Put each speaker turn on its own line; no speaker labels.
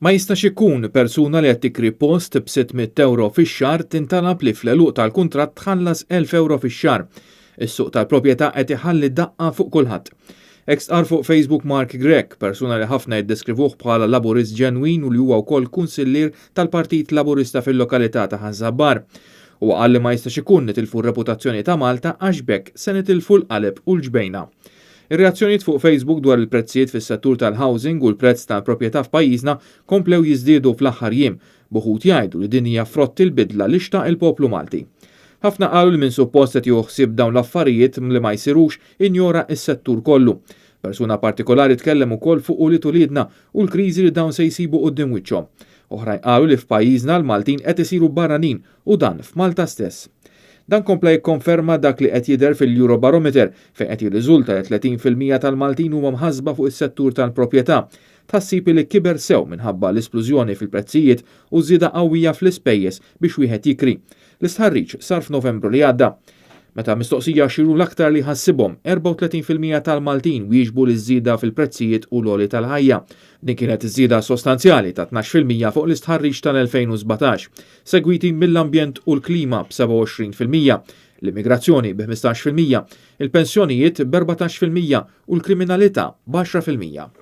Ma jistax ikun persuna li qed tikri post b'600 ewro fix-xahar tintalab li fl-għeluq tal-kuntratt tħallas 1000 ewro fix-xahar. Is-suq tal-proprjetà qed iħalli daqqa fuq kulħadd. Hekk stqarr fuq Facebook Mark Grech, persuna li ħafna jiddeskrivuh bħala Laburist ġenwin u li huwa wkoll kunsillier tal-Partit Laburista fil-lokalità ta' Ħaż-Żabbar. Huwa qal li ma jistax ikun nitilfu r-reputazzjoni ta' Malta għax b'hekk se nitilfu l-qalb u l-ġbejna. Ir-reazzjonijiet fuq Facebook dwar il-prezzijiet fis-settur tal-housing u l-prezz tal-proprjetà f'pajjiżna komplew jiżdiedu fl-aħħar jiem, b'uħud jgħidu li din hija frott il-bidla li xtaq il-poplu Malti. Ħafna qalu li min suppost qed jieħu ħsieb dawn l-affarijiet li ma jsirux injora s-settur kollu. Persuna partikolari tkellem ukoll fuq ulied uliedna u l-kriżi li dawn se jsibu quddiem wiċċhom. Oħrajn qalu li f'pajjiżna l-Maltin qed isiru barranin u dan f'Malta stess. Dan kompla jikkonferma dak li qed jidher fil-Eurobarometer fejn qed jirriżulta li 30% tal-Maltin huma mħassba fuq is-settur tal-proprjetà. Tħassib li kiber sew minħabba l-isplużjoni fil-prezzijiet u żieda qawwija fl-ispejjeż biex wieħed jikri. L-istħarriġ sar f'Novembru li għadda. Meta mistoqsija x'inhu l-aktar li ħassibhom, 34% tal-Maltin wieġbu li żieda fil-prezzijiet u l-għoli tal-ħajja. Din kienet żieda sostanzjali ta' 12% fuq l-istħarriġ tal-2017, segwiti mill-ambjent u l-klima b'27%, l-immigrazzjoni b'15%, il-pensjonijiet b'14% u l-kriminalità b'10%.